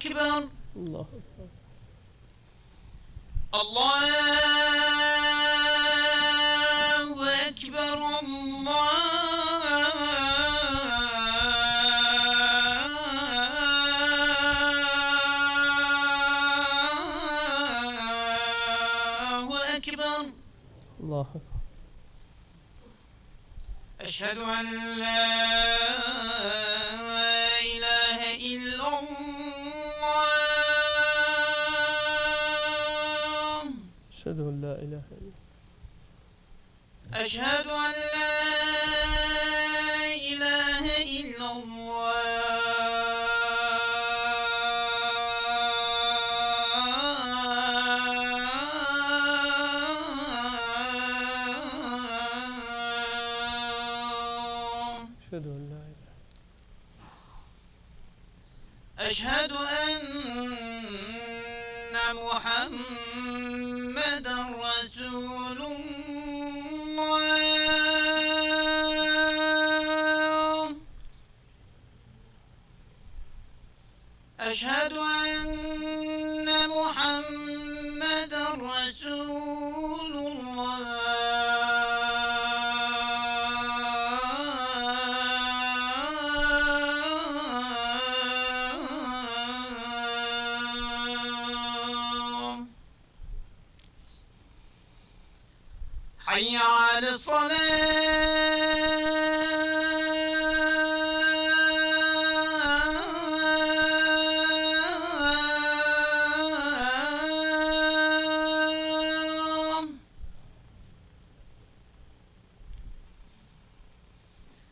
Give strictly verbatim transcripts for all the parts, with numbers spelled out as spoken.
أكبر. الله أكبر. الله أكبر، الله أكبر. الله أكبر. أشهد أن لا إله إلا الله. أشهد أن لا إله إلا الله. أشهد أن لا إله إلا الله. أشهد أن لا إله. أشهد أن محمدا رسول الله. أشهد أن محمدا رسول الله. حي على الصلاة.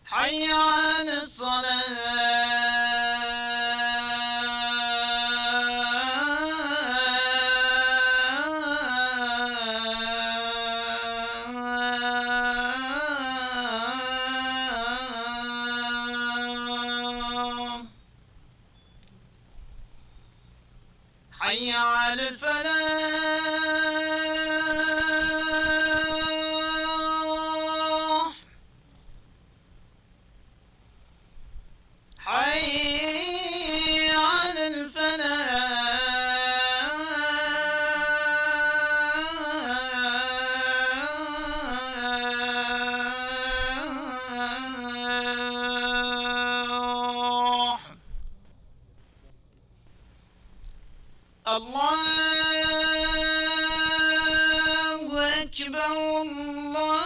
حي على الصلاة. حي على الفلاح. حي على الفلاح. الله أكبر، الله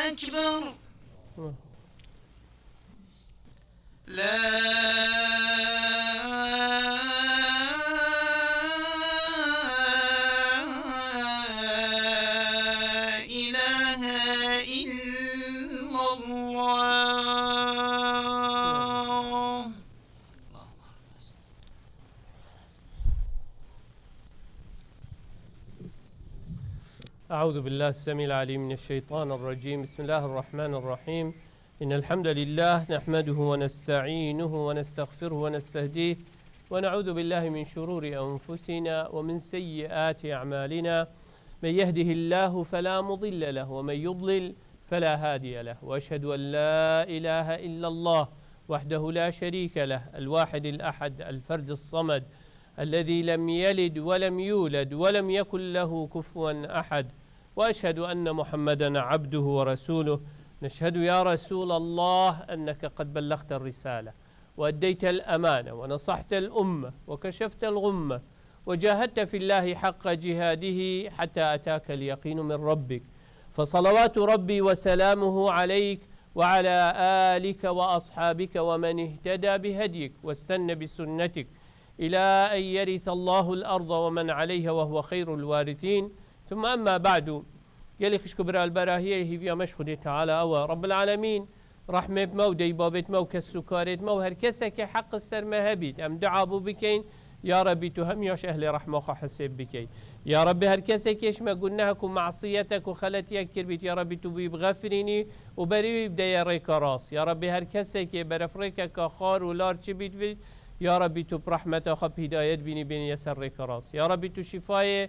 أكبر. لا إله إلا الله. أعوذ بالله السميع العليم من الشيطان الرجيم. بسم الله الرحمن الرحيم. إن الحمد لله نحمده ونستعينه ونستغفره ونستهديه، ونعوذ بالله من شرور أنفسنا ومن سيئات أعمالنا. من يهده الله فلا مضل له، ومن يضلل فلا هادي له. وأشهد أن لا إله إلا الله وحده لا شريك له، الواحد الأحد، الفرد الصمد، الذي لم يلد ولم يولد ولم يكن له كفوا أحد. وأشهد أن محمدا عبده ورسوله. نشهد يا رسول الله أنك قد بلغت الرسالة وأديت الأمانة ونصحت الأمة وكشفت الغمة وجاهدت في الله حق جهاده حتى أتاك اليقين من ربك، فصلوات ربي وسلامه عليك وعلى آلك وأصحابك ومن اهتدى بهديك واستن بسنتك إلى أن يرث الله الأرض ومن عليها وهو خير الوارثين. ثم أما بعد. Gelî xişk û bira li berahiyê, hîviya me ji Xwedê Teala ew e. Rebbil Alemîn, rehmê bi me û dey babêt me û kes û karêt me û her kesekê heq li ser me hebît, em dua bo bikeyin, ya Rebî tu hemiya ji ehlê rehma xwe hesêb bikey. Ya Rebî her kesekê ji me gunehek û masiyetek û xeletiyek kirbît, ya Rebî tu wî bixefirînî û berî wî bideye rêka rast. Ya Rebî her kesekê berefrêkeka xar û lar çibît vî, ya Rebî tu bi rehmeta xwe bi hîdayet bînî, bênî ye ser rêka rast. Ya Rebî tu şîfayê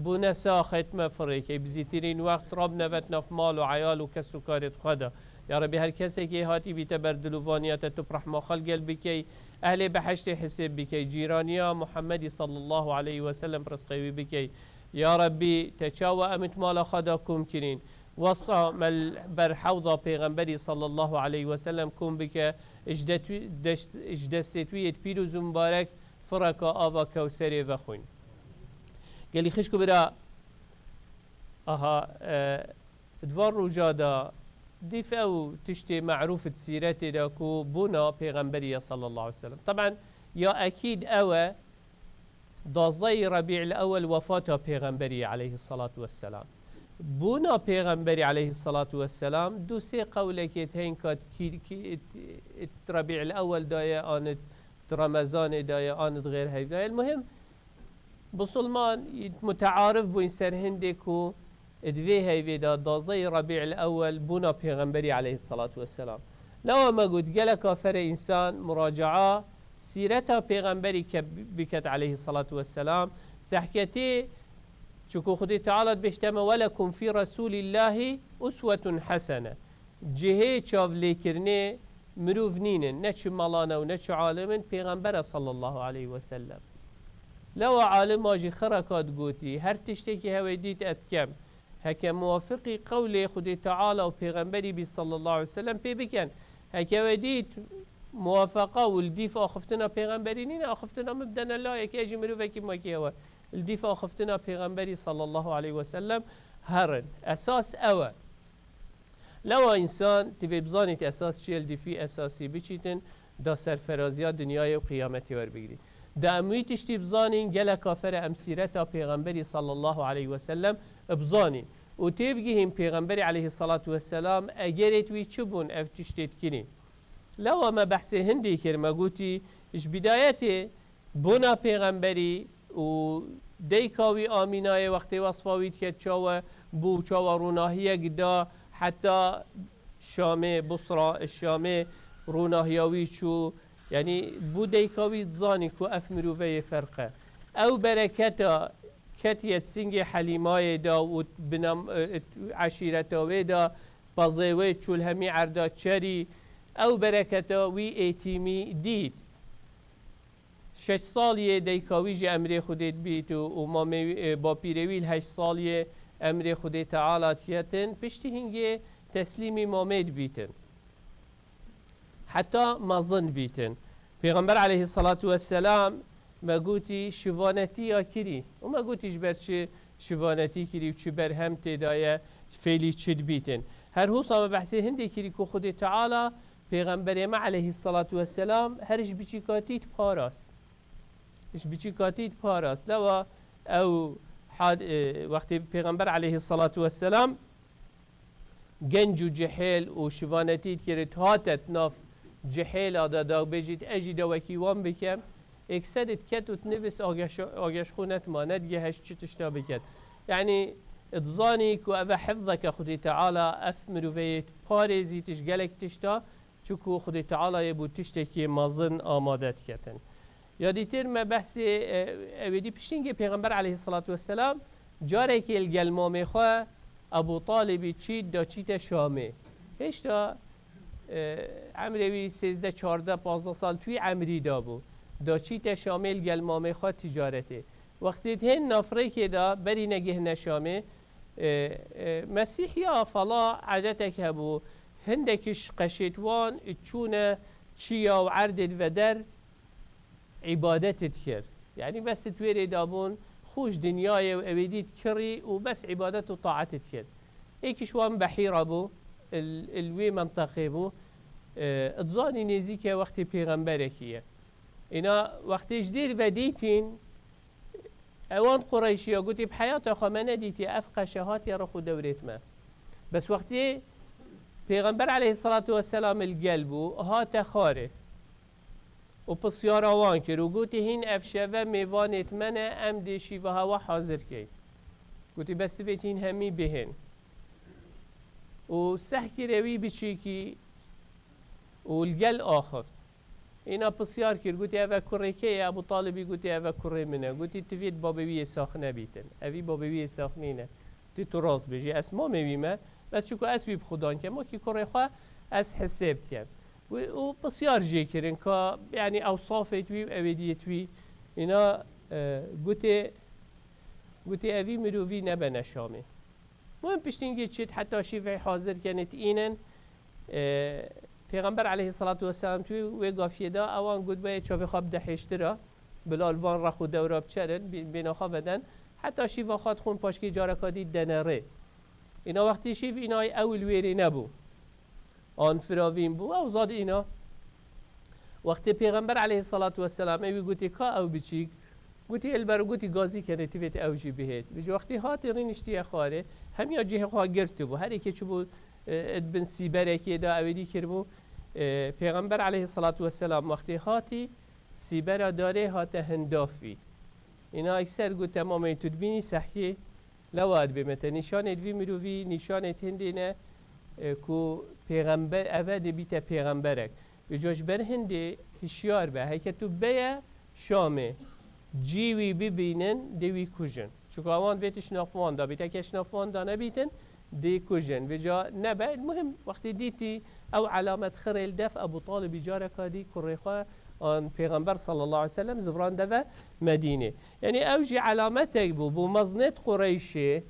Bûne saxet me firêkey, bi zîtirîn wext rabnevet nav mal û eyal û kes û karê xwe de. Ya Rebî, her kesekê hatî bîte ber dilovaniya te, tu bi rehma xwe li gel bikey, ehlê behiştê hisêb bikey, cîraniya Muhammedî sallallahu aleyhi ve sellem bi rizqê wî bikey. Ya Rebî, te çawa em it mala xwe de kom kirîn, wesa me li ber hewda Pêxemberî sallallahu aleyhi ve sellem kom bike, ji detwî-, deşt-, ji destê tu yê pîroz û mibarek fireka ava Kewserê vexwîn. Gelî xişk û bira, aha, e, di van roja de dîf ew tiştê merûf di sîretê de ku bûna Pêxemberî ye sallallahu aleyhi ve sellem. Teben ya ekîd ew e, dazdeyî Rebî'il Ewel wefata Pêxemberî ye aleyhissalatu vesselam. Bûna Pêxemberî aleyhissalatu vesselam du sê qewlekê heyîn ka di kî-, kî-, it, it Rebî'il Ewel de ye, an it di Remezanê de ye, an it xêr heyv de ye. Muhim, Musulman mutearif bûn ser hindê ku di vê heyvê de dazdeyê Rebî'il Ewel bûna Pêxemberî aleyhissalatu vesselam. Lewa me got, gelek afere însan muracaa sîreta Pêxemberî ke-, biket aleyhissalatu vesselam, sehketê, çunku Xwedê Teala dibêjte me, "Welekum fî Resûlîllahî uswetun hesene." Cihê çavlêkirinê mirov nînin, ne çi melan e û ne çi alim in, Pêxember e sallallahu aleyhi ve sellem. Lewa alima jî xireka digotî, her tiştekî hewê dît ez dikem. Heke muwafiqî qewlê Xwedê Teala û Pêxemberî bî sallallahu aleyhi ve sellem pê biken. Heke we dît muwafeqa û li dîf axiftina Pêxemberî nîne, axiftina min bidene layek, ez jî mirovekî wekî hewe. Li dîf axiftina Pêxemberî sallallahu aleyhi ve sellem herin. Esas ew e. Lewa însan divê bizanît esas çi ye, li dîfî esasî biçîtin, da serferaziya dinyayê û qiyametê werbigirî. Da em wî tiştî bizanîn, gelek afere em sîreta Pêxemberî sallallahu aleyhi ve sellem bizanîn û têbigihîn Pêxemberî aleyhissalatu vesselam egerêt wî çi bûn ev tiştê dikirîn. Lewa me behsê hindî kir, me gotî, ji bidayetê bûna Pêxemberî û dayika wî Amînayê wextê wesfa wî diket çawa bû, çawa rûnahiyek da heta Şamê, Busra, Şamê rûnahiya wî çû. Yanî bû dayika wî dizanî ku ev mirove yê ferq e. Ew bereketa ketiye singê Helîmayê da û binam-, e, e, eşîreta wê da, pezê wê çûl hemî erda çerî. Ew bereketa wî êtîmî dît. Şeş saliyê dayika wî ji emrê Xwedê dibît û, û mamê wî, e, bapîrê wî li heşt saliyê emrê Xwedê Teala diketin. Piştî hingê teslîmî mamê dibîtin. Heta mezin bîtin. Pêxember aleyhissalatu vesselam me gotî şivanetî ya kirî. Û me gotî ji ber çi şivanetî kirî û çi berhem tê de ye, fêlî çi dibîtin. Her hosa me behsê hindê kirî ku Xwedê Teala Pêxemberê me aleyhissalatu vesselam her ji biçîkatî diparast. Ji biçîkatî diparast. Lewa ew had-, e, wextê Pêxember aleyhissalatu vesselam genc û cihêl û şivanetî dikir, hate di nav cihêla de, da bêjît, ez jî de wekî wan bikem. Êkser diket û dinivîs ageş-, ageşxû netima, nedigeheşt çi tişta biket. Yanî, dizanî ku ev e hifzeke Xwedê Teala, ev miroveyê parêzî tişt gelek tişta, çunku Xwedê Teala yê bo tiştekî mezin amade diketin. Ya dîtir me behsê, e, ew ê dî piştî hingê Pêxember aleyhissalatu vesselam carekê li gel mamê xwe Ebû Talibî çît da çîte Şamê. Hêşta, e, emrê wî sêzdeh, çardeh, pazdeh sal tûyî emrî da bû. Da çîte Şamê li gel mamê xwe ticaretê. Wextê dihên nafrêkê de berî negihine Şamê, e, e, Mesîhiya fela edetek hebû. Hindek ji qeşêt wan çûne çiya û erdê di veder îbadetê dikir. Yanî bes di wêrê de bûn, xwe ji dinyayê û ewê dît kirî û bes îbadet û taetê dikir. Êkî ji wan Behîra bû, il, il wê menteqê bû. E, dizanî nêzîke wextê pêxemberekî ye. Îna wextê ji dêr vedîtîn, ewan Qureyşiya gotî, bi heyata xwe me nedîtiye ev qeşe hatiye rixû dewrêt me. Bes wextê Pêxember aleyhissalatu vesselam li gel bû, hate xwarê. Û pisyara wan kir û gotî, hîn ev şeve mêvanêt me ne, em dê şîva hewa hazir keyn. Gotî, bes sivêt hîn hemî bihên. Û seh kire wî biçîkî û li gel axift. Îna pisyar kir, gotî, "Eve kurê kê ye?" Ebû Talibî gotî, "Eve kurê min e." Gotî, "Tivêt babê wî yê sax nebîtin. Evî babê wî yê sax nîne. Tê tu rast bêjî, ez mamê wî me. Bes çiku ez wî bi xudan kem, wekî kurê xwe ez hisêb kem." Û, û pisyar jê kirin ka, yanî, ewsafêt wî û ewêdiyêt wî. Îna, e, gotê, gotê, "Evî mirovî nebene Şamê." Muhim piştîngî çit heta şîvê hazir kenê tînin. E, Pêxember aleyhissalatu vesselam tu wê gafiyê de ewan got, "Beye çavê xwe bide hêştira." Bilal van rex û dewra biçerin, bê-, bêna xwe veden. Heta şîva xwe dixwin, paşkê careka dî dene rê. Îna wextî şîv îna ew li wêrê nebû. An firavîn bû, ew zad îna. Wextê Pêxember aleyhissalatu vesselam ê wî gotê, "Ka ew biçîk?" Gotî, "Elber," gotî, "Gazî kenê, tivêt ew jî bihêt." Vêca wextê hatî rîniştiye xwarê, hemiya cihê xwe girtibû. Her êkê çibû, e, di bin sîberekê de ewêdî kiribû. E, Pêxember aleyhissalatu vesselam wextê hatî, sîbera darê hate hindafî. Îna ekser got, "Temamê tu dibînî sehkê, lewa dibê me te nîşanê di vî mirovî, nîşanê hindê ne, e, ku pêxember, eve dê bîte pêxemberek." Vêca ji ber hindê hişyar be. Heke tu beye Şamê, cî wî bibînin, dê wî kujin. Çunka wan vê tişt nav wan da bît. Heke ji nav wan da nebîtin, dê kujin. Vêca nebe. Muhim, wextê dîtî ew elamet xirê li def, Ebû Talibî careka dî kurê xwe an Pêxember sallallahu aleyhi ve sellem ziviran deve Medînê. Yanî ew jî elametek bû, bû mezinêt Qureyşê,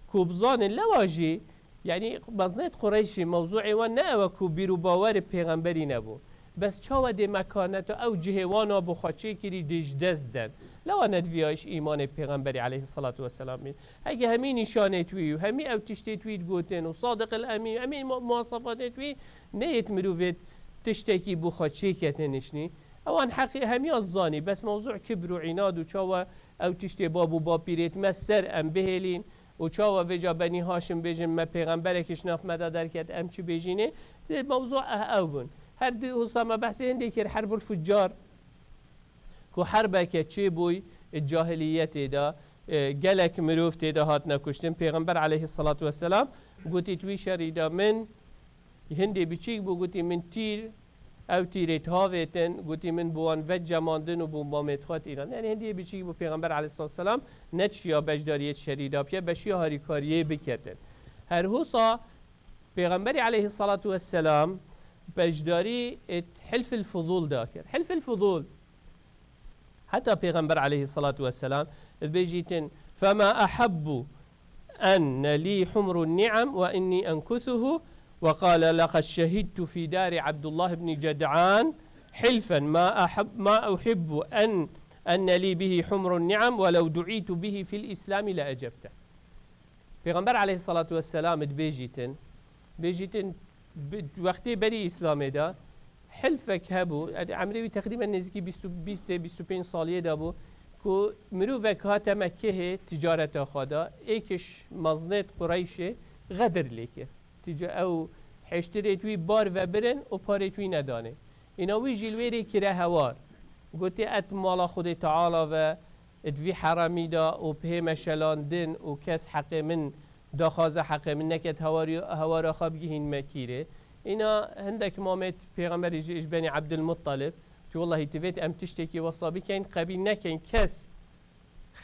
ku bizanin lewa jî, yanî mezinêt Qureyşî, mewzûê wan ne ew e ku bîr û bawerê pêxemberî nebû. Bes çawa dê mekaneta ew cihê wana bi xwe çêkirî dê ji dest den. Lewa nediviyayîş îmanê pêxemberî aleyhissalatu vesselam bî. Heke hemî nîşanêt wî û hemî ew tiştêt wî digotin û Sadiq el Emîn, hemî mu-, muwasafatêt wî neyêt mirovêt tiştekî bi xwe çêketin nişnî. Ewan heqî hemiya zanî, bes mewzû kibr û înad û çawa ew tiştê bab û bapîrêt me ser em bihêlîn, û çawa vêca Benî Haşim bêjin, me pêxemberekî ji nav me de derket, em çi bêjînê? Lê mewzû eh ew bûn. Her di wisa me behsê hindê kir, Herbul Fucar, ku herbeke çêbûy cahiliyetê de, e, gelek mirov tê de hatine kuştin. Pêxember aleyhissalatu vesselam gotî, di wî şerî de min Hindê biçîk bû, gotî, "Min tîr, ew tîrê tihavêtin," gotî, "min bi wan vecemandin û bi mamêt xwe tîran." Yanî hindê biçîk bû, Pêxember aleyhissalatu vesselam neçiya beşdariyê şerî da bike, beşiya harîkariyê biketin. Her husa Pêxemberî aleyhissalatu vesselam beşdarî êt Hilfil Fudul da kir. Hilfil Fudul, Heta Pêxember aleyhissalatu vesselam dibêjîtin, "Fema ahabbu enne li humrun ni'am ve inni enkusuhu ve qala laqad şehidtu fi dari Abdullah ibn Ced'an hilfen ma ahab-, ma uhibbu en, enne li bihi humrun ni'am ve lev du'itu bihi fil islami le ecebte." Pêxember aleyhissalatu vesselam dibêjîtin, bêjîtin, bi, wextê berî Îslamê de hilfek hebû, yanî emrê wî teqrîben nêzîkî bîst û, bîst ê bîst û pênc saliyê de bû, ku mirovek hate Mekkehê ticareta xwe de, êkiş mezinêt Qureyşê xedir lê kir. Tica-, ew hêştirêt wî bar vebirin û parêt wî nedanê. Îna wî jî li wê rê kire hewar. Gotê, "Et mala Xwedê Teala ve di vî heremî de û pihê me şelandin û kes heqê min daxwaza heqê min neket, hewarî-, hewara xwe bigihîn me kîrê." Îna hindek mamêt Pêxemberî jî ji Benî Ebdulmuttalib, tu wellahî divêt em tiştekî wesa bikeyn, qebîl nekeyn kes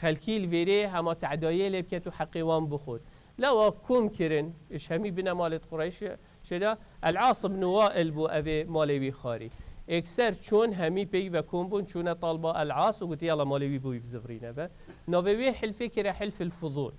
xelkî li vêrê hema tedayê lê biket û heqê wan bixwit. Lewa kom kirin, ji hemî binemalêt Qureyşê de El-As ibn Wail bû evê malê wî xwarî. Êkser çûn hemî peyv ve kom bûn, çûne talba El-As û gotî, "Yala malê wî bo wî bizivirîne ve." Navê wê hilfê kire Hilfil Fudul.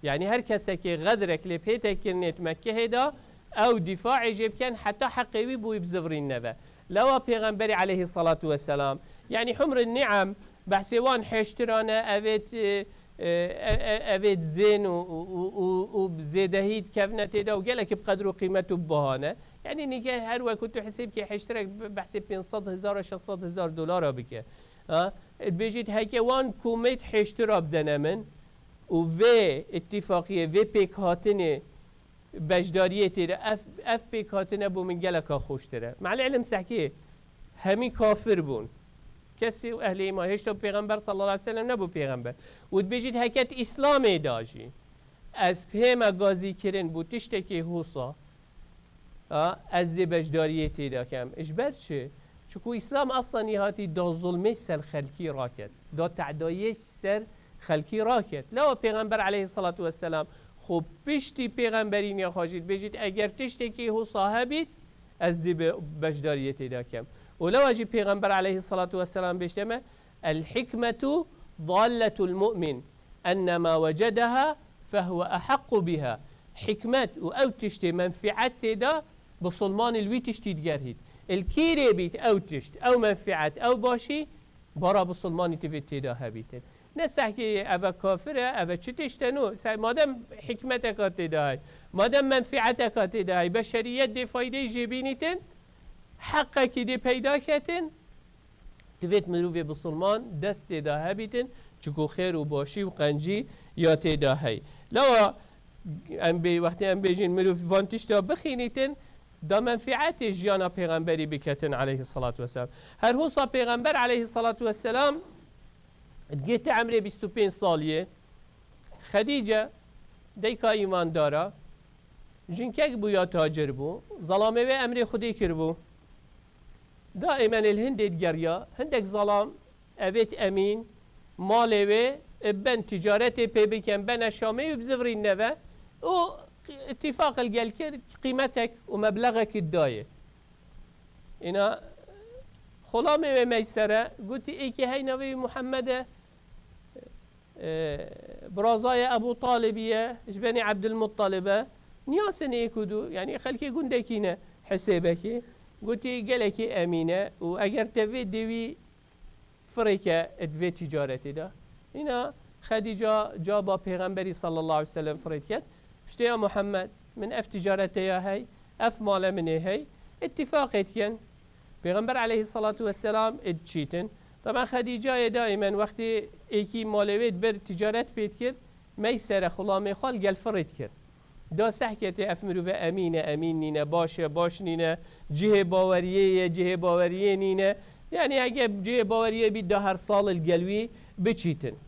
Yanî her kesekê xedrek lê pê te kirinê di Mekkehê de, ew dîfaê jê bikin heta heqê wî bo wî bizivirîne ve. Lewa Pêxemberî aleyhissalatu vesselam, yanî humrun ni'am, behsê wan hêştiran e, evêt, e, e, e, e, evêt zên û, û, û, û, û zêdehî dikevne tê de û gelekî bi qedr û qîmet û bi baha ne. Yanî nîke her weku tu hisêb kê hêştirek be-, behsê pênc sed hezar a şeş sed hezar dolara bike. Ha? Dibêjît heke wan komêt hêştira bidene min û vê îtîfaqiyê, vê pêkhatinê beşdariyê tê de, ev, ev pêkhatine bo min geleka xweştir e. Me'el îlim sehkê hemî kafir bûn. Kesî û ehlê îman, hêşta Pêxember sallallahu aleyhi ve sellem nebû pêxember. Û dibêjît heke di Îslamê de jî ez pê me gazî kirin bû tiştekê hosa, ha, ez dê beşdariyê tê de kem. Ji ber çi? Çiku Îslam asla nîhatî da zulmê ser xelkî raket, da tedayê ser xelkî raket. Lewa Pêxember aleyhissalatu vesselam xwe piştî pêxemberîniya xwe jî dibêjît, eger tiştekî husa hebît, ez dê be-, beşdariyê tê de kem. Û lewa jî Pêxember aleyhissalatu vesselam bêjte me, "El hikmetu dalletul mu'min, ennema wecedeha fehuve ehaqqu biha." Hikmet û ew tiştê menfiet tê de, bisilmanî li wî tiştî digerhît. Li kîrê bît ew tişt, ew menfiet, ew başî, bara bisilmanî tivê tê de hebîtin. Ne sehkê eve kafir e, eve çi tişt e no? Se-, madem hikmeteka tê de hey, madem menfieteka tê de hey, beşeriyet dê faydeyê jê bînîtin, heqekî dê peyda ketin, divêt mirovê bisilman destê de hebîtin, çiku xêr û başî û qencî ya tê de hey. Lewa em bê, wextê em bêjin mirov van tişta bixînîtin, da menfietê jiyana pêxemberî biketin aleyhissalatu vesselam. Her hosa Pêxember aleyhissalatu vesselam digê te emrê bîst û pênc saliyê, Xedîce, dayika îmandara, jinkek bû ya tacir bû, zelamê wê emrê Xwedê kiribû. Daîmen li hindê digeriya, hindek zelam evêt Emîn, malê wê, e, ben ticaretê pê bikin, bene Şamê û bizivirîn neve û îtîfaq li gel kir, qîmetek û meblexekî dayê. Îna xulamê wê Meysere, gotî, êkê hey navê wî Muhammed e, e, birazayê Ebû Talibî ye, ji benî Ebdulmuttalib e. Niyasin êk û du, yanî xelkê gundekî ne hesêbekî. Gotî, gelekî emîn e û eger te vê dêwî firêke di vê ticaretê de. Îna Xedîca caba Pêxemberî sallallahu aleyhi ve sellem firêt ket. Piştê ya Muhammed, min ev ticarete ya hey, ev male min ê hey, îtîfaqê dikin. Pêxember aleyhissalatu vesselam ê diçîtin. Taban Xedîcayê daîmen wextê êkî malê wê dibir ticaret pê dikir, Meysere xulamê xwe li gel firêt kir. Da sehketê ev mirove emîn e, emîn nîne, baş e, baş nîne, cihê baweriyê ye, cihê baweriyê nîne. Yanî heke cihê baweriyê bî da her sal li gel wî biçîtin.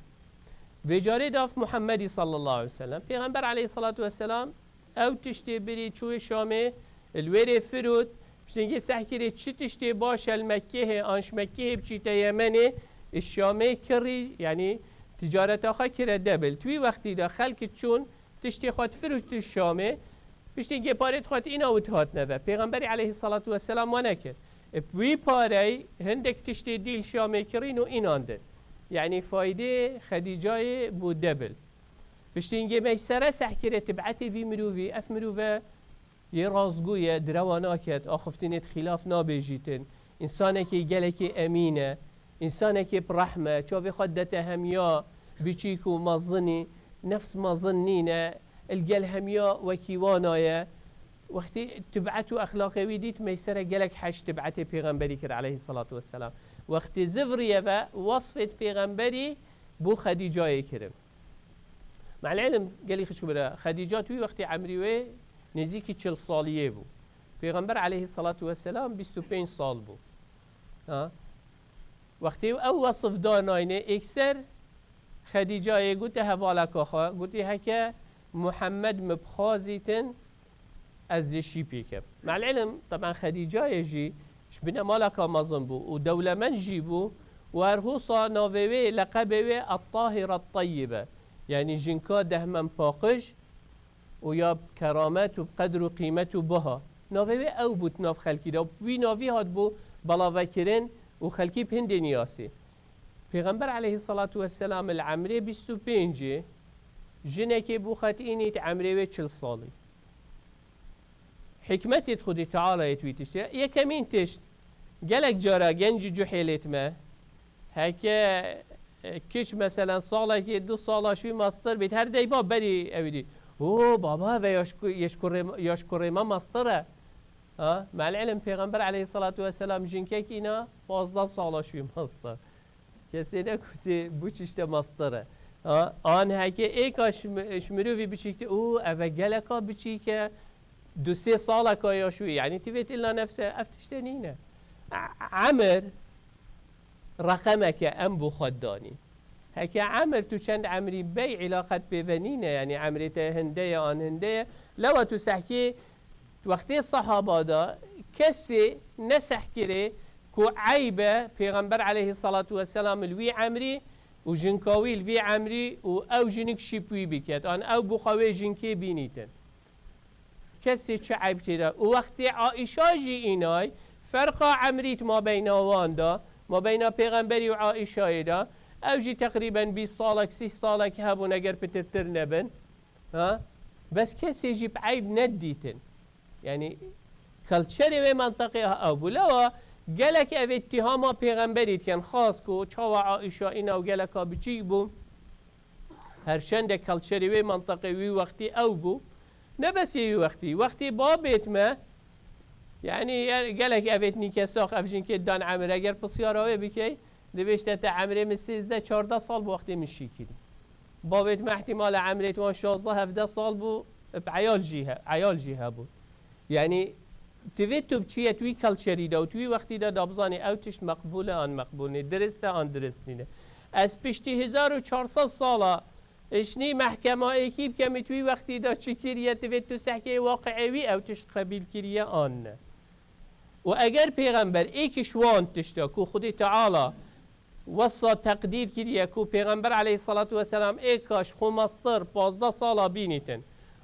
Vê carê de ev Muhammedî sallallahu aleyhi ve sellem, Pêxember aleyhissalatu vesselam, ew tiştê birî çûyê Şamê, li wêrê firot, piştî sehkirê çi tiştê baş e li Mekkehê, an ji Mekkehê biçîte Yemenê, ji Şamê kirî, yanî ticareta xwe kire debil. Di wî wextî de xelk çûn, tiştê xwe difiroştin Şamê, piştî gê parê dixwet îna û dihatine ve. Pêxemberî aleyhissalatu vesselam wa nekir. Bi wî parey hindek tiştê dî li Şamê kirîn û înan din. Yanî faydê Xedîcayê bû debil. Piştî hingê Meysere sehkirê tibetê vî mirovî, ev mirove yê rastgû ye, direwa naket, axiftinê di xîlaf nabêjîtin. Însanekî gelekî emîn e, însanekî bi rehm e, çavê xwe dete hemiya biçîk û mezinî, nefs mezin nîne, li gel hemiya wekî wana ye. Wextî tibet û exlaqê wî dît, Meysere gelek heş tibetê Pêxemberî kir aleyhissalatu vesselam. Wextî zivriye ve, wasfê pêxemberî bo Xedîcayê kirin. Me'l îlm gelî xişk bira, Xedîca tu wî wextî emrî wê nêzîkî çil saliyê bû. Pêxember aleyhissalatu vesselam bîst û pênc sal bû. Ha? Wextê ew wesif da nayne êkser Xedîcayê gote hevaleka xwe, gotî, heke Muhammed min bixwazîtin, ez dê şî pê kem. Me'l îlm, teben Xedîcayê jî ji binemaleka mezin bû û dewlemend jî bû û her hosa navê wê, leqebê wê At-Tahira At-Tayyibe. Yanî jinka dehmend paqij û ya keramet û qedr û qîmet û biha. Navê wê ew bû di nav xelkî de. Wî navî hatibû belavekirin û xelkî bi hindê niyasî. Pêxember aleyhissalatu vesselam li emrê bîst û pêncê jinekê bû xetînî di emrê wê çil salî. Hikmetê di Xwedê Teala yê di wî tiştê. Yekemîn tişt, gelek cara gencî cuhêlêt me, heke, e, kiç meselen salekê du sala şûy mastir bît, her deyba berî ew dî. O baba ve yaş ku-, yaş kurê, yaş kurê me mastir e. Ha? Me'l îlm Pêxember aleyhissalatu vesselam jinkek îna pazdeh sala şûy mastir. Kesê nekutê bu çişte mastir e. Ha? An heke êka şmi-, şmirovî biçîkti, û eve geleka biçîke, du sê saleka ya şû, yanî tivêt illa nefse, ev tişte nîne. E-, emir reqemeke em bo xwe danî. Heke emir tu çend emrî bey, îlaqet pê ve nîne, yanî emrê te hinde ye an hinde ye. Lewa tu sehkê, wextê sehaba da kesê ne sehkirê Ku eyb e Pêxember aleyhissalatu vesselam li wî emrî û jinka wî li vî emrî û ew jinik şîp wî biket, an ew bi xwe wê jinkê bînîtin. Kesê çi eyb tê de? Û wextê Aîşa jî înay, ferqa emrî di mabeyna wan de, mabeyna Pêxemberî û Aîşayê de, ew jî teqrîben bîst salek, sîh salek hebûn, eger pitirtir nebin. Ha? Bes kesê jî bi eyb nedîtin. Yanî, culturê wê menteqê ew bû. Lewa gelek ev îttihama Pêxemberî dikin, xas ku çawa Aîşa îna û geleka biçîk bû. Her çende culturê wê menteqê wî wextî ew bû. Ne bes yê wî wextî. Wextî babêt me, yanî, ger gelek ev êt nîke sax, ev jinkê dan emir, eger pisyara wê bikey, dibêjte te emrê min sêzdeh çardeh sal bi wextê min şî kirî. Babêt me ihtimal e emrê wan şazdeh hevdeh sal bû, bi eyal jî he-, eyal jî hebû. Yanî, divê tu biçiyê tu wî culturî de û tu wî wextî de da bizanî ew tişt meqbûl e an meqbûl nî, dirist e an dirist nîne. Ez piştî hezar û çar sed sala işnî mehkema êkî bikem, tu wî wextî de çi kiriye, divê tu sehkeyê waqiê wî ew tişt qebîl kiriye an ne. Û eger Pêxember êk ji wan tişta ku Xwedê Teala wesa teqdîr kiriye ku Pêxember aleyhissalatu vesselam êka ji xwe mestir pazdeh sala bînîtin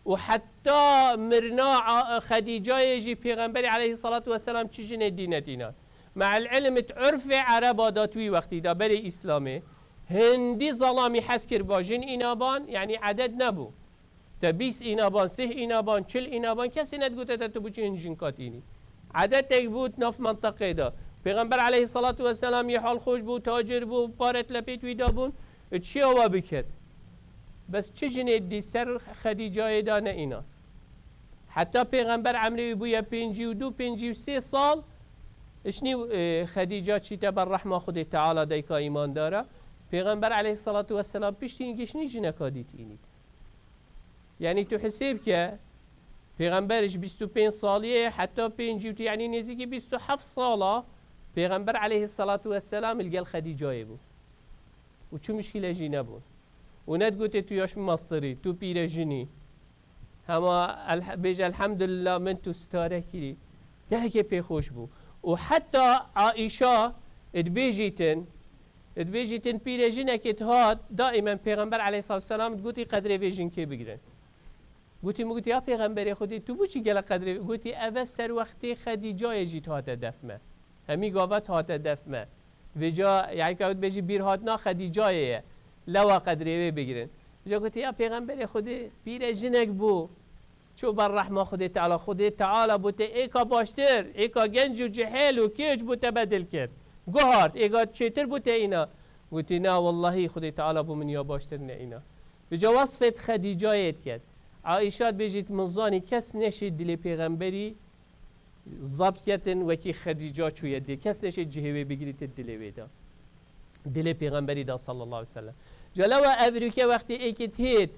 û heta mirina a-, Xedîcayê jî Pêxemberî aleyhissalatu vesselam çi jinê dîne dînan. Me'el ilm di urfê Ereba de tu wî wextî de berê Îslamê hindî zelamî hez kiriba jin înaban, yanî eded nebû. Te bîst înaban, sih înaban, çil înaban, kesê nedigote te tu biçî hin jinka tînî. Edetek bû di nav menteqê de. Pêxember aleyhissalatu vesselam yê halxweş bû, tacir bû, pare di lepêt wî de bûn. Çiya we biket? Bes çi jinê dî ser Xedîcayê de ne înan. Heta Pêxember emrê wî bûye pêncî û du, pêncî û sê sal, işnî, e, Xedîca çîte ber rehma Xwedê Teala dayika îmandar e. Pêxember aleyhissalatu vesselam piştî hingê şinî jineka dît înît. Yanî tu hisêb ke, Pêxember ji bîst û pênc saliyê heta pêncî û, yanî nêzîkî bîst û heft sala Pêxember aleyhissalatu vesselam li gel Xedîcayê bû. Û çi muşkîle jî nebûn. Û ne digotê tu yaş mastirî, tu pîrejinî. Hema elh-, bêje elhamdulillah min tu stare kirî. Gelekê pê xweş bû. Û heta Aîşa dibêjîtin, dibêjîtin pîrejinekê dihat, daîmen Pêxember aleyhissalatu vesselam digotî qedrê vê jinkê bigirin. Gotî, min gotî, ya Pêxemberê Xwedê, tu biçî gelek qedrê, gotî, eve ser wextê Xedîcayê jî dihate def me. Hemî gava dihate def me. Vêca, yanî ka dibêjî bîrhatina Xedîcayê ye. Lewa qedrê wê bigirin. Vêca gotî, ya Pêxemberê Xwedê, pîre jinek bû. Çû ber rehma Xwedê Teala. Xwedê Teala bo te êka baştir, êka genc û cihêl û kêç bo te bedil kir. Guhart, êka çêtir bo te îna. Gotî, na, wellahî Xwedê Teala bo min ya baştir ne îna. Vêca wesfê di Xedîcayê diket. Aîşa dibêjît, min zanî kes neşê dilê Pêxemberî zapt ketin wekî Xedîca çûye dê. Kes neşê cihê wê bigirîte dilê wê de. Dilê Pêxemberî de sallallahu aleyhi ve sellem. Ca lewa ev rûke wextê êkê dihêt,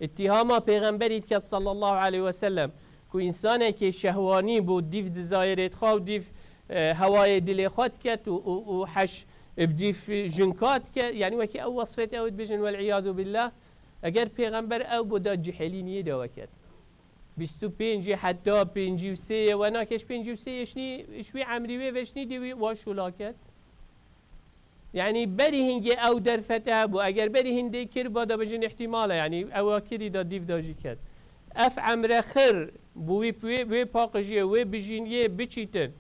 îttihama Pêxemberî diket sallallahu aleyhi ve sellem, ku însanekê şehwanî bû, dîv dizayirê dixwe û dîv, e, hewayê dilê xwe diket û, û, û heş bi dîv jinka diket. Yanî wekî ew wesfêt ew dibêjin, vel iyadu billah. Eger Pêxember ew bo da cihêlî niyê de weket. Bîst û pêncî heta pêncî û sê ye, wena keş pêncî û sê ye, şinî, ji wî emrî wê ve şinî dê wî wa şûla ket. Yanî berî hingê ew derfete hebû. Eger berî hindê kir, ba da bijin îhtimal e, yanî ew a kirî da dîv da jî ket. Ev emre xir bû wî, wê, wê paqijiyê, wê bijîniyê biçîtin.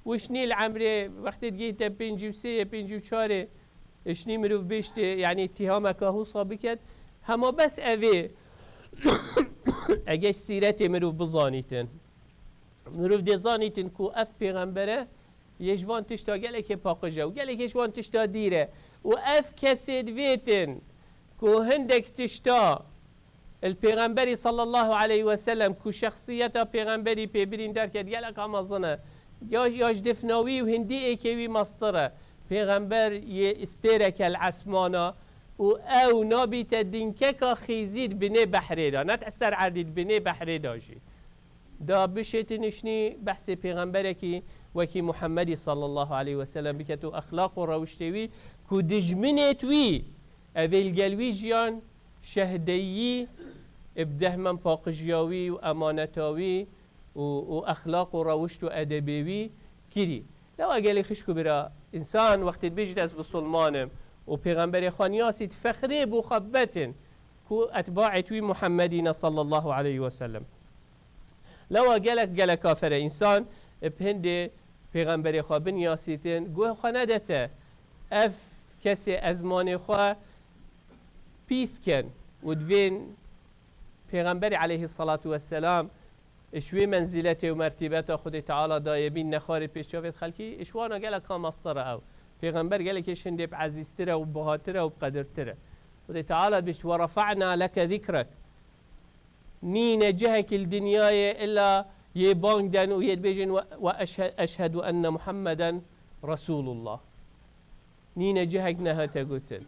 Û şinî li emrê wextê digihîte pêncî û sê ye, pêncî û çar e, şinî mirov bêjtê, yanî îttihameka husa biket. Hema bes evê, eger sîretê mirov bizanîtin. Mirov dê zanîtin ku ev pêxembere yê ji van tişta gelekê paqij e û gelekê ji van tişta dîr e. Û ev kesê divêtin ku hindek tişta li Pêxemberî sallallahu aleyhi ve sellem ku şexsiyeta Pêxemberî pê birîndar ket gelek mezin e. Ya, ya ji difna wî û hindî êkê wî mestir e. Pêxember yê stêreke li esmana û ew nabîte dînkeka xîzî di binê behrê de, ne di ser erdî, di binê behrê de jî. Da bişêtin işnî behsê pêxemberekî wekî Muhemmedî sallallahu aleyhi ve sellem biket û exlaq û rewiştê wî ku dijminêt wî, evê li gel wî jiyan şehdeyî bi dehman paqijiya wî û emaneta wî û, û exlaq û rewişt û edebê wî kirî. Lewa gelî xişk û bira, însan wextê dibêjit ez bisilman im û pêxemberê xwe niyasît, fexrê bo xwe betin ku etbaê wî Muhemmedî ne sallallahu aleyhi ve sellem. Lewa gelek gelek kafere însan bi hindê pêxemberê xwe binyasîtin, guhê xwe nedete ev kesê ezmanê xwe pîs ken û divên pêxemberê aleyhissalatu vesselam ji wê menzîletê û mertîbeta Xwedê Teala daye bîn nexwarê pêş çavêt xelkî, ji wana gelek ka mestir e ew. Pêxember gelekê ji hindê bi ezîztir e û bihatir e û bi qedirtir e. Xwedê Teala dibêjt, "Ve refa'na leke zikrek." Nîne cihekî li dinyayê illa yê bang den û yê dibêjin, "Ve, ve eşhe-, eşhedu enne Muhammeden Resulullah." Nîne cihek nehate gotin.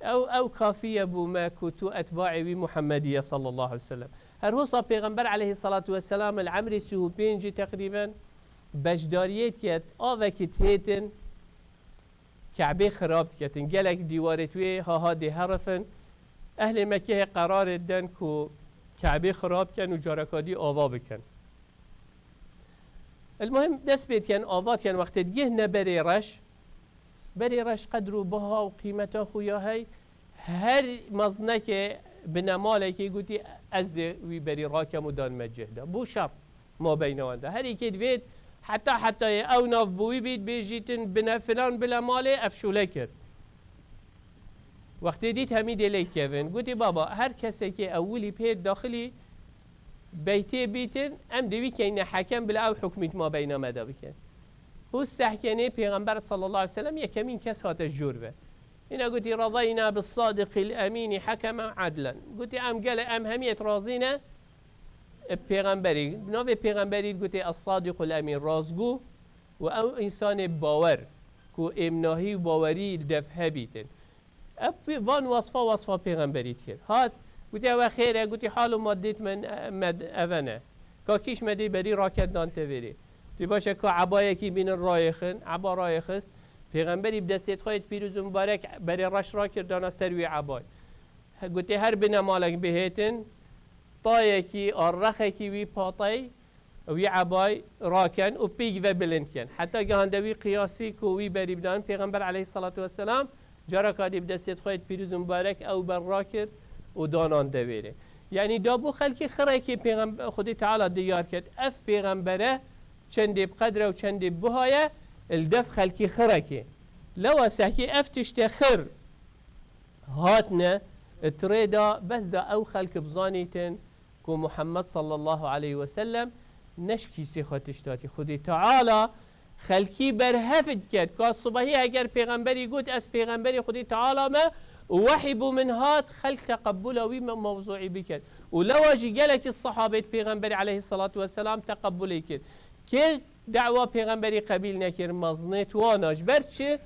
Ew, ew kafî ye bo me ku tu etbaê wî Muhemmedî ye sallallahu aleyhi ve sellem. Her hosa Pêxember aleyhissalatu vesselam li emrê sî û pêncî teqrîben beşdariyê diket, avekî dihêtin Kebê xirab diketin. Gelek dîwarê wê ha ha dê herifin. Ehlê Mekkehê qerarê den ku Kebê xirab ken û careka dî ava bikin. El muhim dest pê dikin, ava dikin, wextê digihne berê reş, berê reş qedr û biha û qîmeta xwe ya hey, her mezinekê binemalekê gotî, "Ez dê wî berî rakem û danime cih de." Bû şer mabeyna wan de. Her yekê divêt heta hetayê ew nav bi wî bît, bêjîtin bine filan bilemalê ev şûle kir. Wextê dît hemî dê lê kevin, gotî, "Baba, her kesekê ewilî pê daxilî beytê bîtin, em dê wî keyne hekem bila ew hukmî di mabeyna me de bikin." Û sehkenê Pêxember sallallahu aleyhi ve sellem yekemîn kes hate jor ve. Îna gotî, "Razayna bis sadiqil emînî hekemen adlen." Gotî, "Em gele, em hemiyet razî ne, e, pêxemberî." Navê pêxemberî gotî, "Es-sadiqul emîn", razgû û ew însanê bawer ku êmnahî û bawerî li dev hebîtin. Ev pê-, van wasfa, wasfa pêxemberî dikir. Hat, gotî, "Ew e xêr e." Gotî, "Hal û madît me, me ev e ne. Ka kîş me dê berî raket dan te vêrê." Dî baş e ka ebayekî bînin rayêxin, eba rayêxist. Pêxemberî bi destê xwe yê pîroz û mibarek berê reş rakir dana ser wî ebayê. He, gotê, "Her binemalek bihêtin, tayekî, a rexekî wî patey, wî ebayê raken û pîk ve bilind ken." Heta gehande wî qiyasî ku wî berî bidan, Pêxember aleyhissalatu vesselam careka dî bi destê xwe yê pîroz û mibarek ew ber rakir û danan devêrê. Yanî da bû xelkî xirekê Pêxembe-, Xwedê Teala diyar ket. Ev pêxembere çendê bi qedr e û çendê bi buha ye, li dev xelkî xirekê. Lewa sehkî ev tiştê xir hatine, di rê de bes da ew xelk bizanîtin ku Muhammed sallallahu aleyhi ve sellem ne ji kîsê xwe tiştatî. Xwedê Teala xelkî berhev diket. Ka sibehî heger pêxemberî got, "Ez pêxemberê Xwedê Teala me û wehî bo min hat", xelk teqebula wî me-, mewzûî biket. Û lewa jî gelekî sahabêt pêxemberî aleyhissalatu vesselam teqebulê kir. Kê dawa pêxemberî qebîl nekir, mezinêt wana. Ji ber çi?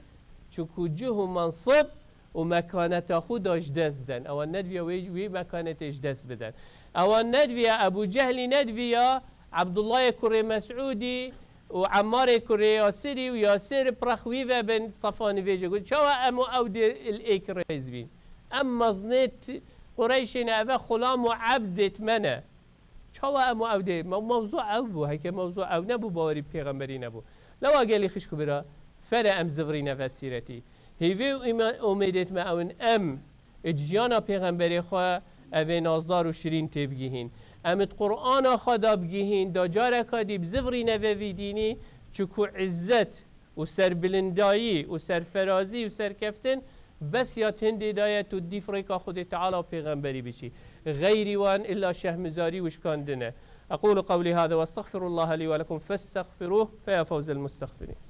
Çunku cih û mensib û mekaneta xwe da ji dest den. Ewan nediviya wê, wê mekanetê ji dest biden. Ewan nediviya, Ebû Cehlî nediviya Ebdullahê kurê Mesûdî û Emmarê kurê Yasirî û Yasir bi rex wî ve bin sefa nivêje. Got, "Çawa em û ew dê li êk rêz bîn? Em mezinêt Qureyşê ne, eve xulam û ebdêt me ne." Çawa em û ew dê? Me-, mewzû ew bû. Heke mewzû ew nebû, bawerî bi pêxemberî nebû. Lewa gelî xişk û bira, fere em zivirîne ve sîretî. Hêvê û îma-, umêdêt me ew in, em id jiyana pêxemberê xwe evê nazdar û şirîn têbigihîn. Em id Qur'ana xwe da bigihîn, da careka dî bizivirîne ve vî dînî, çiku izzet û serbilindayî û serferazî û serkeftin bes ya tindê daye tu dîf rêka Xwedê Teala û pêxemberî biçî. Xeyrî wan illa şehmizarî û şikandin e. أقول قولي هذا وأستغفر الله لي ولكم فاستغفروه فيا فوز المستغفرين.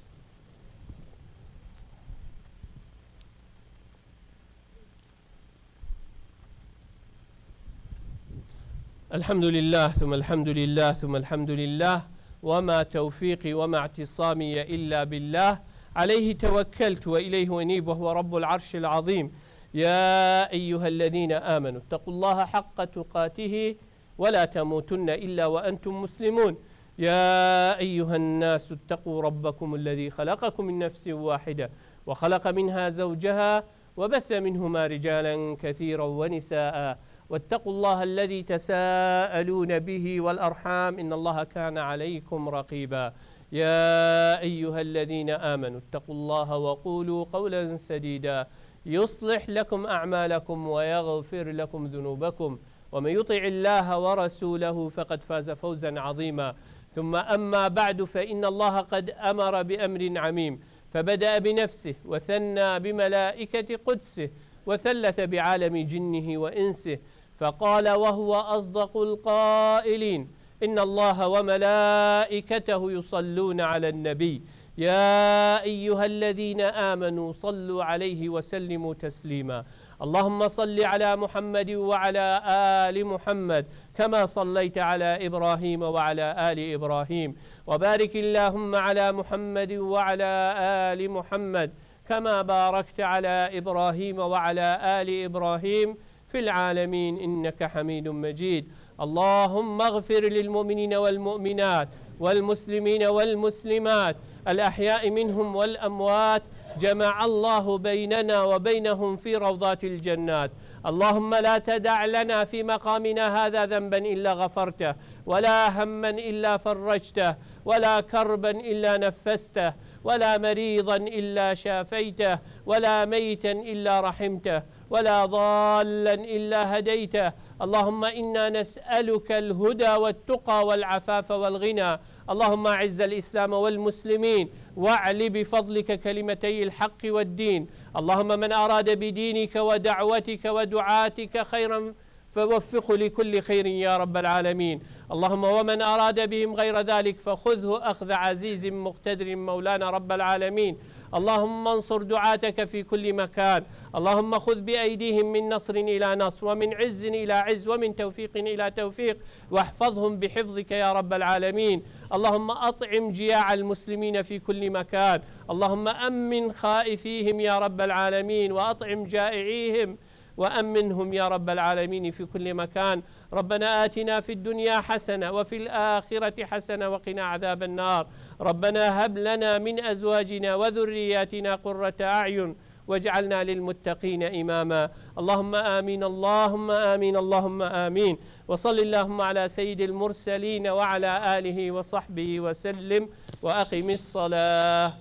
الحمد لله ثم الحمد لله ثم الحمد لله وما توفيقي وما اعتصامي إلا بالله عليه توكلت وإليه أنيب وهو رب العرش العظيم. يا أيها الذين آمنوا اتقوا الله حق تقاته ولا تموتن إلا وأنتم مسلمون. يا أيها الناس اتقوا ربكم الذي خلقكم من نفس واحدة وخلق منها زوجها وبث منهما رجالا كثيرا ونساء واتقوا الله الذي تساءلون به والأرحام إن الله كان عليكم رقيبا. يا أيها الذين آمنوا اتقوا الله وقولوا قولا سديدا يصلح لكم أعمالكم ويغفر لكم ذنوبكم ومن يطع الله ورسوله فقد فاز فوزا عظيما. ثم أما بعد، فإن الله قد أمر بأمر عميم، فبدأ بنفسه وثنى بملائكة قدسه وثلث بعالم جنه وإنسه، فقال وهو أصدق القائلين: إن الله وملائكته يصلون على النبي، يا أيها الذين آمنوا صلوا عليه وسلموا تسليما. اللهم صل على محمد وعلى آل محمد كما صليت على إبراهيم وعلى آل إبراهيم، وبارك اللهم على محمد وعلى آل محمد كما باركت على إبراهيم وعلى آل إبراهيم في العالمين إنك حميد مجيد. اللهم اغفر للمؤمنين والمؤمنات والمسلمين والمسلمات الأحياء منهم والأموات، جمع الله بيننا وبينهم في روضات الجنات. اللهم لا تدع لنا في مقامنا هذا ذنبا إلا غفرته، ولا هما إلا فرجته، ولا كربا إلا نفسته، ولا مريضا إلا شافيته، ولا ميتا إلا رحمته، ولا ضالا إلا هديته. اللهم إنا نسألك الهدى والتقى والعفاف والغنى. اللهم أعز الإسلام والمسلمين، وأعل بفضلك كلمتي الحق والدين. اللهم من أراد بدينك ودعوتك ودعاتك خيرا فوفقه لكل خير يا رب العالمين. اللهم ومن أراد بهم غير ذلك فخذه أخذ عزيز مقتدر مولانا رب العالمين. اللهم انصر دعاتك في كل مكان. اللهم خذ بأيديهم من نصر إلى نصر، ومن عز إلى عز، ومن توفيق إلى توفيق، واحفظهم بحفظك يا رب العالمين. اللهم أطعم جياع المسلمين في كل مكان. اللهم أمن خائفيهم يا رب العالمين، وأطعم جائعيهم وأمنهم يا رب العالمين في كل مكان. ربنا آتنا في الدنيا حسنة وفي الآخرة حسنة وقنا عذاب النار. ربنا هب لنا من أزواجنا وذرياتنا قرة أعين واجعلنا للمتقين إماما. اللهم آمين، اللهم آمين، اللهم آمين. وصل اللهم على سيد المرسلين وعلى آله وصحبه وسلم. وأقم الصلاة.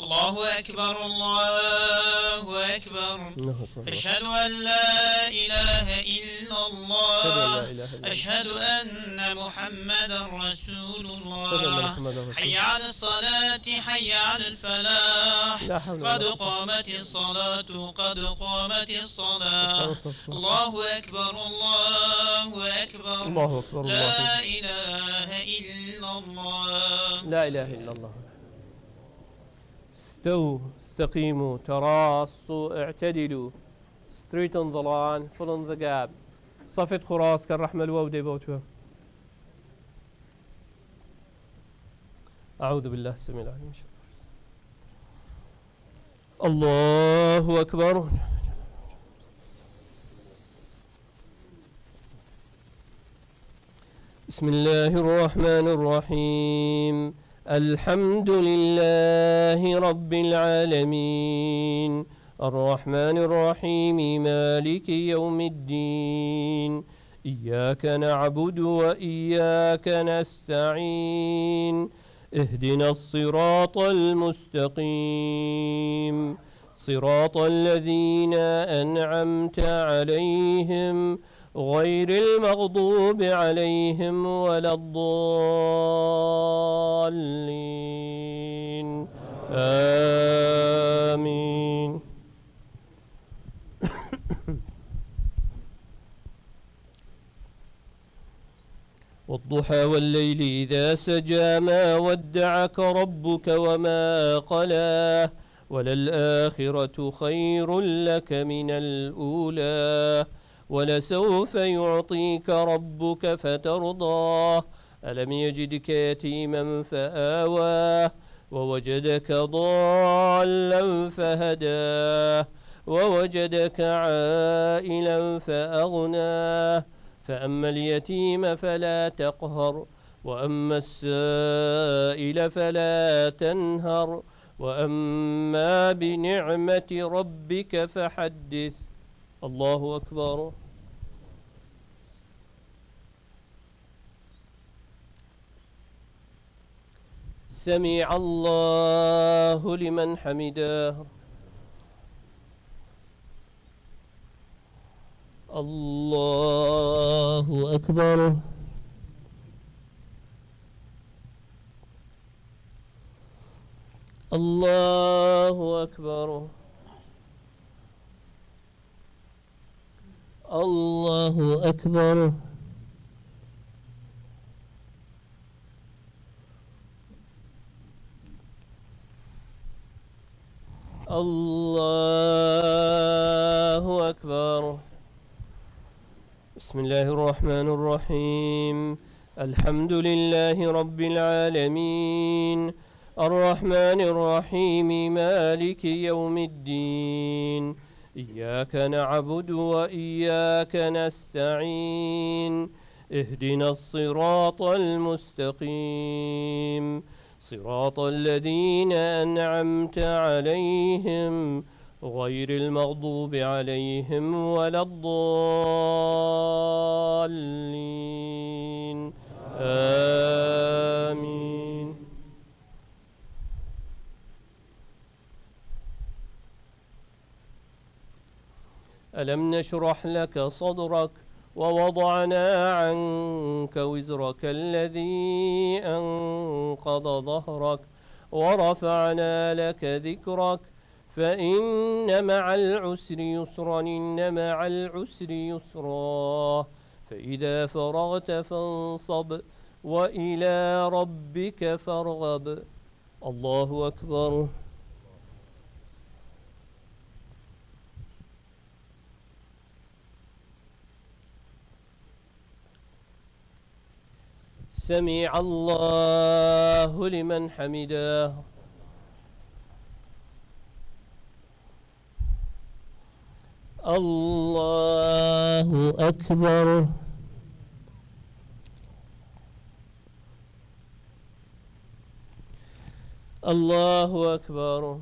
الله أكبر، الله أكبر. الله أكبر. أشهد أن لا إله إلا الله. أشهد أن لا إله إلا الله. أشهد أن محمدا رسول الله. أشهد أن محمدا رسول الله. حي على الصلاة، حي على الفلاح. لا حول ولا قد قوة. قامت الصلاة، قد قامت الصلاة. أستغفر الله. الله أكبر، الله أكبر. الله أكبر، الله أكبر. لا إله إلا الله. لا إله إلا الله. استووا، استقيموا، تراصوا، اعتدلوا. Straighten the line, fill in the gaps. صفت خراس كالرحمة الواو دي بوتوا. أعوذ بالله السميع العليم من الشيطان الرجيم. الله أكبر. بسم الله الرحمن الرحيم. الحمد لله رب العالمين. الرحمن الرحيم. مالك يوم الدين. إياك نعبد وإياك نستعين. اهدنا الصراط المستقيم. صراط الذين أنعمت عليهم غير المغضوب عليهم ولا الضالين. آمين. والضحى والليل إذا سجى، ما ودعك ربك وما قلى، وللآخرة خير لك من الأولى، ولسوف يعطيك ربك فترضى، ألم يجدك يتيما فآوى، ووجدك ضالا فهدى، ووجدك عائلا فأغنى، فأما اليتيم فلا تقهر، وأما السائل فلا تنهر، وأما بنعمة ربك فحدث. الله أكبر. سمع الله لمن حمده. الله أكبر. الله أكبر. الله أكبر. الله أكبر. بسم الله الرحمن الرحيم. الحمد لله رب العالمين. الرحمن الرحيم. مالك يوم الدين. إياك نعبد وإياك نستعين. اهدنا الصراط المستقيم. صراط الذين أنعمت عليهم غير المغضوب عليهم ولا الضالين. آمين. ألم نشرح لك صدرك ووضعنا عنك وزرك الذي أنقض ظهرك ورفعنا لك ذكرك فإن مع العسر يسرا، إن مع العسر يسرا، فإذا فرغت فانصب، وإلى ربك فارغب. الله أكبر. سمع الله لمن حمده. الله أكبر. الله أكبر.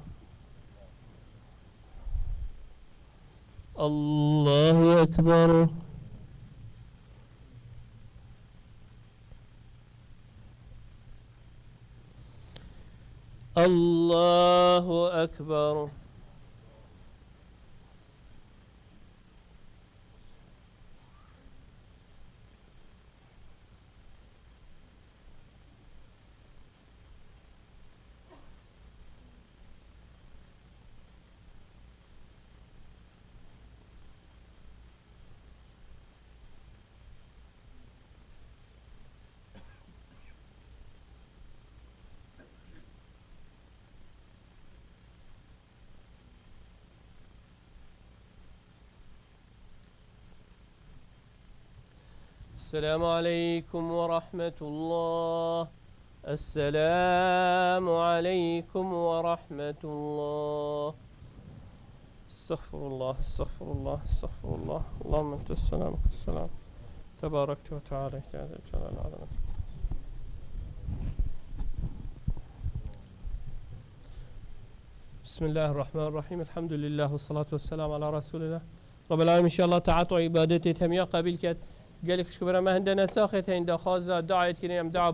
الله أكبر. الله أكبر. السلام عليكم ورحمة الله. السلام عليكم ورحمة الله. استغفر الله، استغفر الله، استغفر الله. اللهم أنت السلام، منك السلام. تباركت وتعاليت يا ذا الجلال والعظمة. بسم الله الرحمن الرحيم. الحمد لله والصلاة والسلام على رسول الله. رب العالمين إن شاء الله تعالى عبادتي تهمية قبيل كات. قال لك شكرا ما هندنا ساخت هين دا خازا دعاية كريم دعا